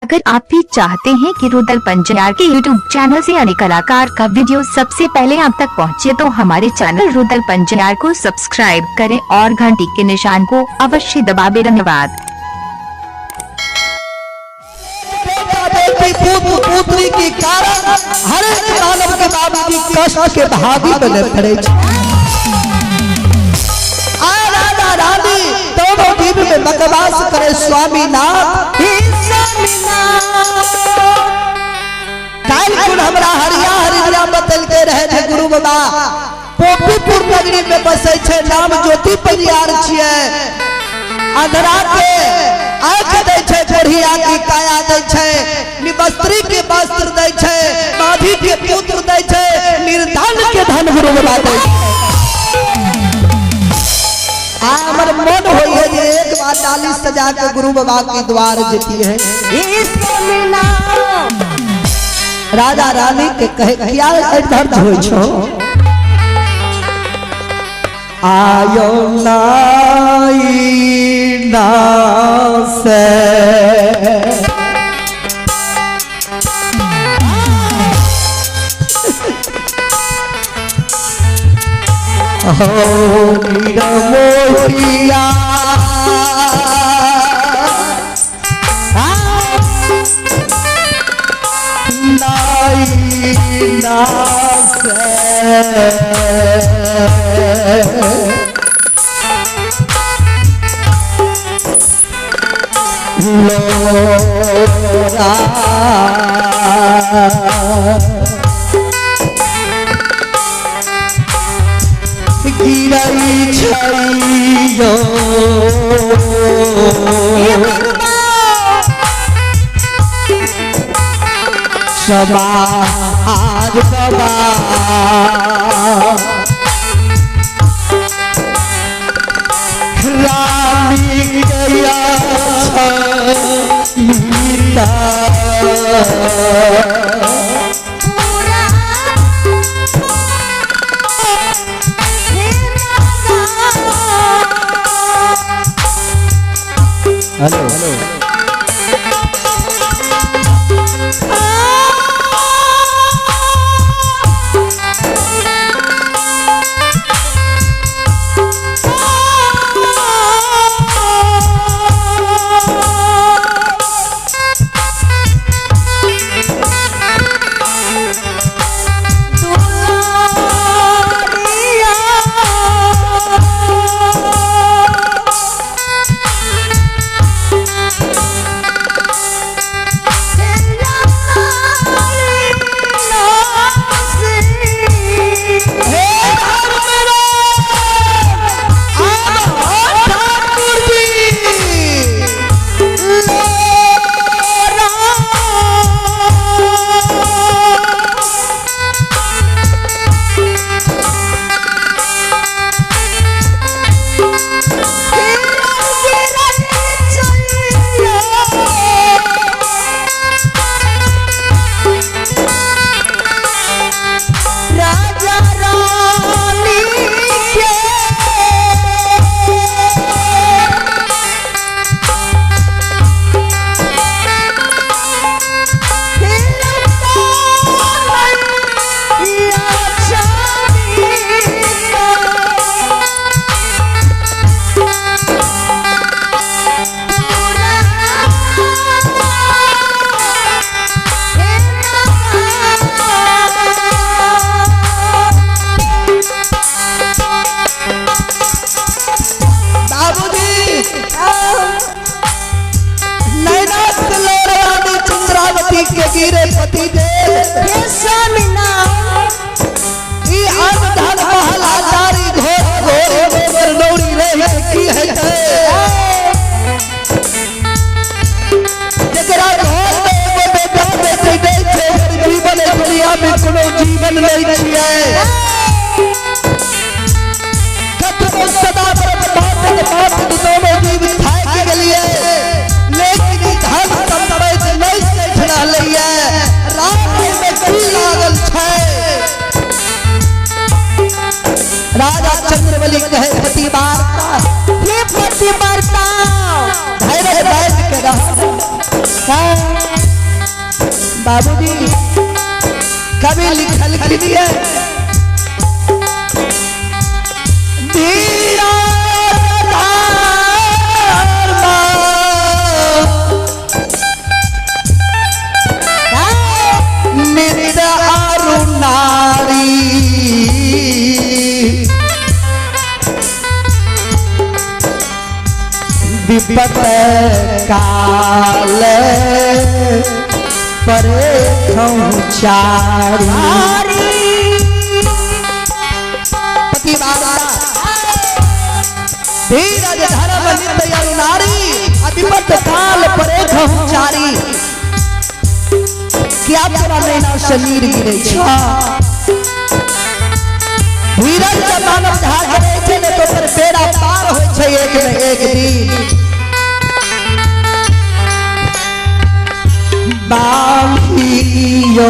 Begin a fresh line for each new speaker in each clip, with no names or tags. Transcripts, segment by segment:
अगर आप भी चाहते हैं कि रुदल पंजियार के YouTube channel से अन्य कलाकार का वीडियो सबसे पहले आप तक पहुंचे तो हमारे चैनल रुदल पंजियार को सब्सक्राइब करें और घंटी के निशान को अवश्य दबावें। धन्यवाद।
बेटी पुत्र पुत्री के कारण हर एक मानव के बाबूजी कष्ट के भागी बने पड़े। आ राधा रानी दोनों जीव में बकवास करे स्वामीनाथ। काल कुल हमरा हरिया हरिया बतल के रहे थे गुरु बाबा पोपीपुर नगरी में बसे छे, नाम ज्योति परियार छिए। अंधरा के आंख दै छे, कोढ़िया की काया दै छे, निवस्त्री के वस्त्र दै छे, माधी के पुत्र दै छे, निर्धन के धन गुरु बाबा दै छे। आ हमर मन होई है जे एक बार डाली सजा के गुरु बाबा के द्वार जेती है। राजा रानी के कहे क्या अर्थ होई छो। आयो नाई नासे हो मोहिया नाई नासे लोरा गिरई छैयो समाज बाबा रानी गया छीता। हेलो हे धर्मराज, आब ठाकुर जी
राजा रानी के
बाबूजी नैना रानी चंद्रावती के गिरे पति देव ई अन्न धन महल आचारी घोर घोर गोबर नौरी रहे की है जकरा घर में एगो बेटा बेटी नहीं छै, ओकर जीवन एहि दुनिया में कोनो जीवन नहीं छियै। कतबो सदा व्रत बाटत बाटत दोनों जीव थाकि गेलियै, लेकिन ई धन संपत्ति नहि सठि रहलैये। राम में की लागल छै। राजा चंद्रबली कहे पति वार्ता,
हे पति वार्ता,
धैर्य बैठ के रह। बाबूजी कभी लिखल के लिए धीरा धर्म नित अरुणारी विपत काल परे चारी पति धीरज धर्म नित अरुणारी विपत काल परे चारी। क्या तोरा नैना से नीर गिरे छ? धीरज के मानव धार करे छै ने तो ओकर बेड़ा पार होइ छै एक न एक दिन। बांधियो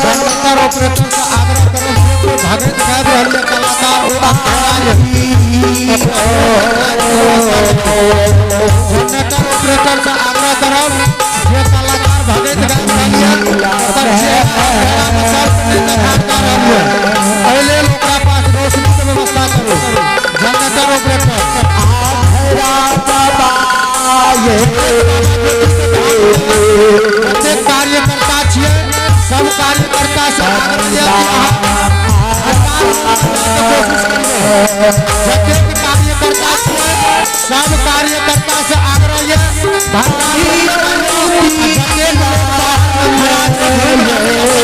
जनरेटर ऑपरेटर से आग्रह करब जे कोई भगत गाबि रहल यऽ कलाकार ओ जनरेटर ऑपरेटर से आग्रह करब जे कलाकार भगत गाबि रहल यऽ ओकर चेहरा मे शर्त नहि देखार कऽ रहल यऽ, एहि लेल ओकरा पास रोशनी के व्यवस्था करू। जनरेटर ऑपरेटर जतेक कार्यकर्ता छियै सब कार्यकर्ता से आग्रह यऽ कि अहाँ भंडार कोशिश करियौ। जतेक कार्यकर्ता छियै सब कार्यकर्ता से आग्रह यऽ भंडार जतेक लोक बाहर मे खड़ा छै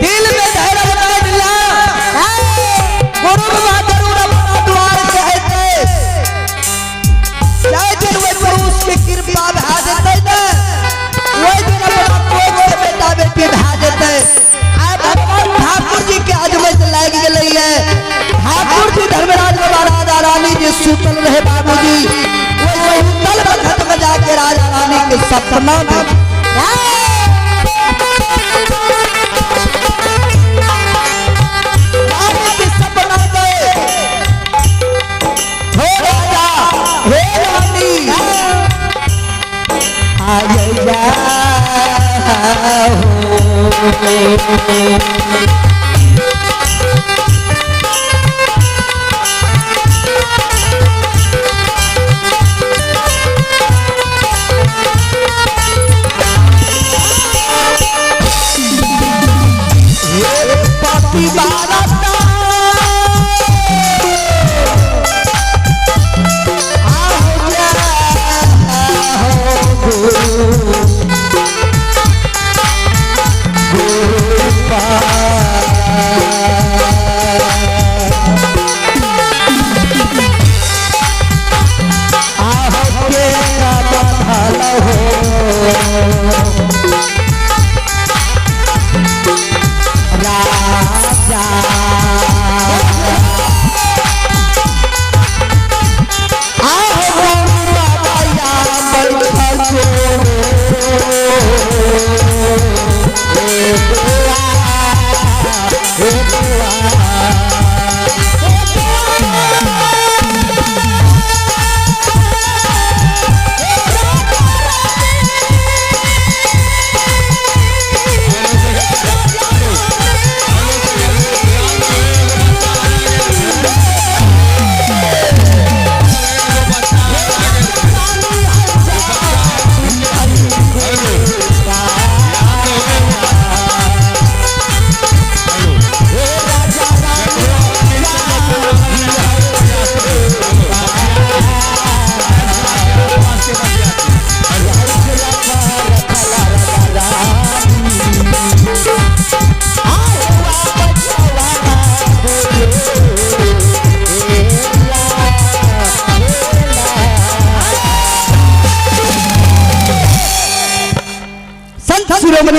दिल में धैर्य बैठ ला गुरु बाबा जरूर अपना द्वार से हेतै। जाय दिन ओहि पुरुष के कृपा भए जेतै ने ओहि दिन अपना कोख के बेटा बेटी भए जेतै। आइ भगवान ठाकुर जी के अजमैत लागि गेलैये। ठाकुर जी धर्मराज बाबा राजा रानी जी सुतल रहे बाबूजी, ओहि सुतल वखत में जाके राजा रानी के सपना में रानी के सपना में हो राजा हे रानी आय जाओ। पति बारता आओ जाओ गुरु गुरु।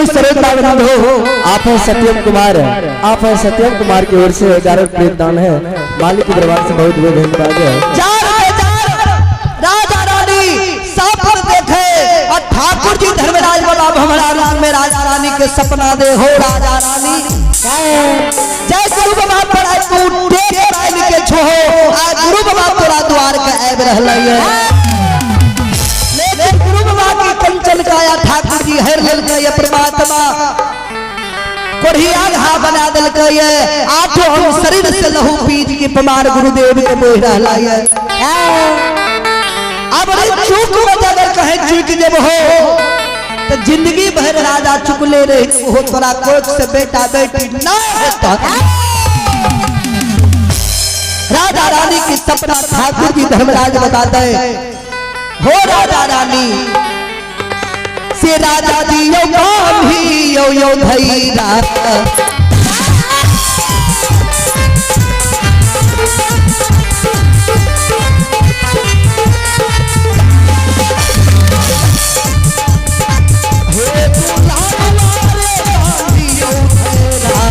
मनीष सरोज बाबू हो। आप हैं सत्यम कुमार, आप हैं सत्यम कुमार की ओर से 1000 रुपये दान है। मालिक के दरबार से बहुत बहुत धन्यवाद है।
चार के चार राजा रानी सपन देखे और ठाकुर जी धर्मराज बाबा हमारा रूप में राजा रानी के सपना दे हो राजा रानी जय गुरु बाबा पर आइ तू टेक पाइन के छो आ गुरु बाबा तोरा द्वार के आबि रहलै है। लेकिन गुरु बाबा की कंचन काया ठाकुर जी हर लेलकै ये परमात्मा कोढ़िया घा बना देलकै ये आठों अंग शरीर से लहू पीज के पमार गुरुदेव के बोहि रहला ये। अब रे चूक में अगर कहे चूक जब हो तो जिंदगी भर राजा चुकले रहे हो तोरा कोख से बेटा बेटी ना होता। राजा रानी की सपना ठाकुर जी धर्मराज बताते हैं हो राजा रानी से राजा जी यो गांधी यो यो धैरा हे दुलारा रे गांधी यो धैरा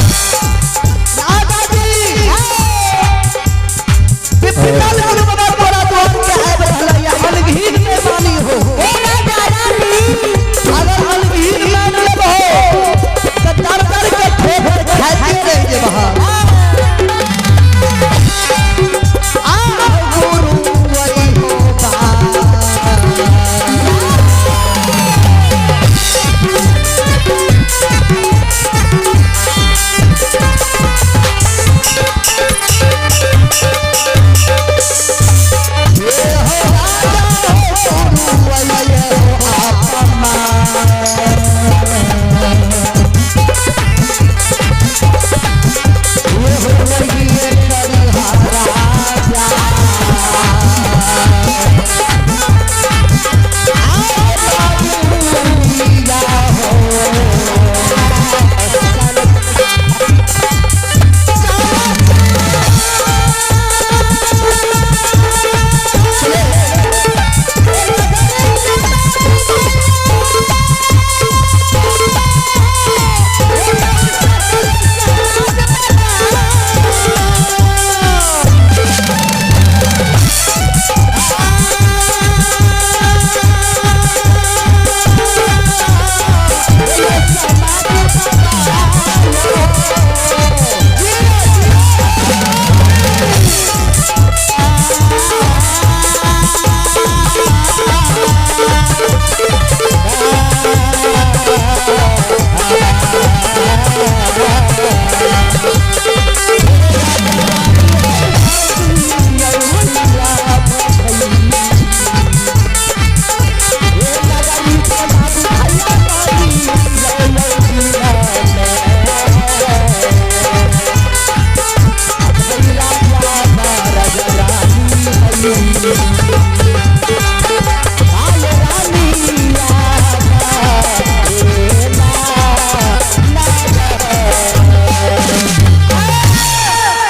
राजा जी विपिन गुरु बाबा तोरा द्वार के आबि रहलै ये अलगहीन के मानी हो। अगर अलगहीन मान लेबहो तो दर दर के ठोकर खाइते रहि जेबह। आ गुरु वही हो बा।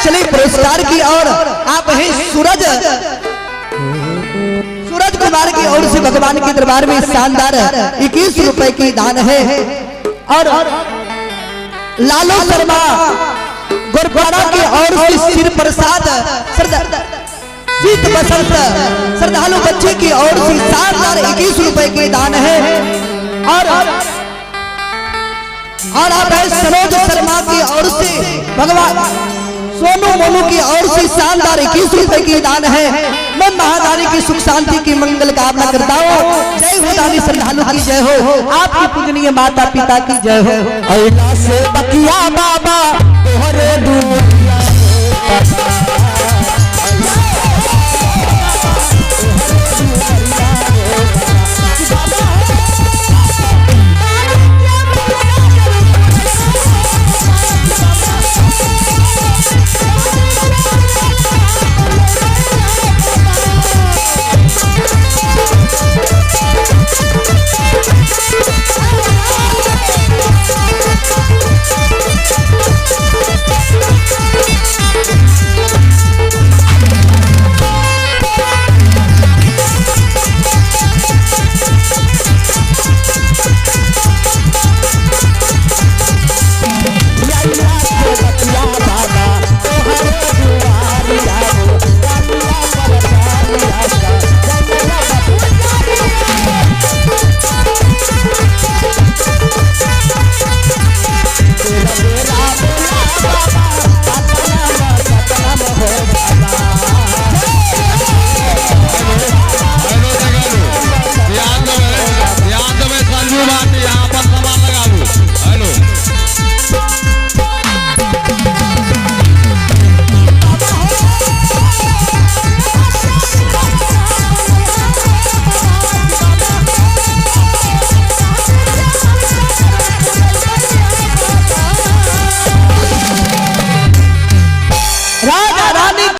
चलिए पुरस्कार की ओर आप हैं सूरज। सूरज कुमार की ओर से भगवान के दरबार में शानदार 21 रुपए की दान है। और लालू शर्मा गोरपाड़ा की ओर से सिर प्रसाद शीत बसंत श्रद्धालु बच्चे की ओर से शानदार 21 रुपए की दान है। और आप है सनोज शर्मा की ओर से भगवान सोनू मोनू की ओर से शानदार 21 रुपए की दान है। मैं महादानी की सुख शांति की मंगल कामना करता हूँ। जय हो दानी श्रद्धालु की जय हो, आपकी पूजनीय माता पिता की जय हो।
अइला से बकिया बाबा तोहरे दुआरिया।